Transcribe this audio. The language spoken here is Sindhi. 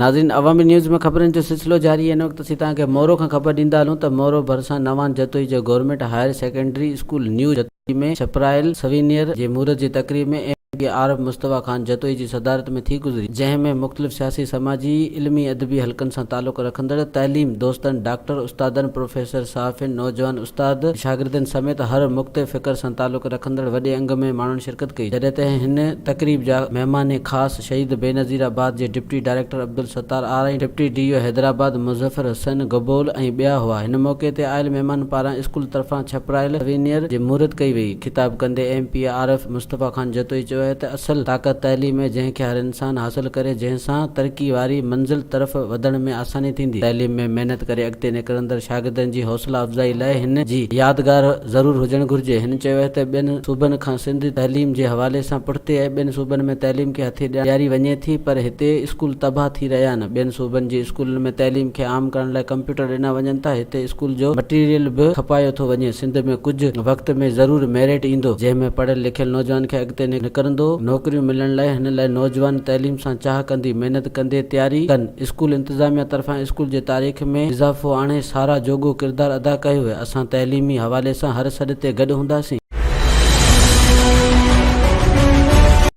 ناظرين عوامي نيوز ۾ خبرن جو سلسلو جاري هن وقت اسين توهان کي مورو کان خبر ڏيندا هلون ته مورو ڀرسان نوان جتوئي جي government higher secondary school new Jatoi ۾ ڇپرايل souvenir جي مهورت جي تقريب ۾ M P Arif Mustafa Khan Jatoi جي صدارت ۾ ٿي گذري، جنهن ۾ مختلف سياسي، سماجي، علمي ادبي حلقن سان تعلق رکندڙ تعليم دوستن، ڊاڪٽر، استادن، پروفيسر، صحافين، نوجوان استاد، شاگردن سميت هر مڪتب فڪر سان تعلق رکندڙ وڏي انگ ۾ ماڻهن شرڪت ڪئي، جڏهن ته هن تقريب جا مهمان خاص شهيد بينظير آباد جي deputy director Abdul Sattar Arain, deputy D O Hyderabad Muzaffar Hussain Gabol ۽ ٻيا هئا، هن موقعي تي آيل مهمانن پاران اسڪول طرفان ڇپرايل سوينيئر جي مهورت ڪئي وئي. خطاب ڪندي M P A Arif Mustafa Khan Jatoi چيو آهي ته اصل طاقت تعليم آهي جنهن کي هر انسان حاصل ڪري جنهن سان ترقي واري منزل طرف وڌڻ ۾ آساني ٿيندي، تعليم ۾ محنت ڪري اڳتي نڪرندڙ شاگردن جي حوصلا افزائي لاء هن جي يادگار ضرور هجڻ گهرجي، هن چيو آهي ته ٻين صوبن کان سنڌ تعليم جي حوالي سان پٺتي آهي، ٻين صوبن ۾ تعليم کي هٿي ڏياري وڃي ٿي پر هتي اسڪول تباهه ٿي رهيا آهن، ٻين صوبن جي اسڪولن ۾ تعليم کي عام ڪرڻ لاء ڪمپيوٽر ڏنا وڃن ٿا، هتي اسڪول جو مٽيريل به کپايو ٿو وڃي، سنڌ ۾ ڪجهه وقت ۾ ضرور ميرٽ ايندو، جنهن ۾ پڙهيل لکيل نوجوان کي اڳتي نڪرندو نوڪريون ملڻ لاء هن لاء نوجوان تعليم سان چاهه ڪندي محنت ڪندي تياري ڪن، اسڪول انتظاميا طرفان اسڪول جي تاريخ ۾ اضافو آڻي ساراهه جوڳو ڪردار ادا ڪيو ويو، اسان تعليمي حوالي سان هر سڏ تي گڏ هونداسين.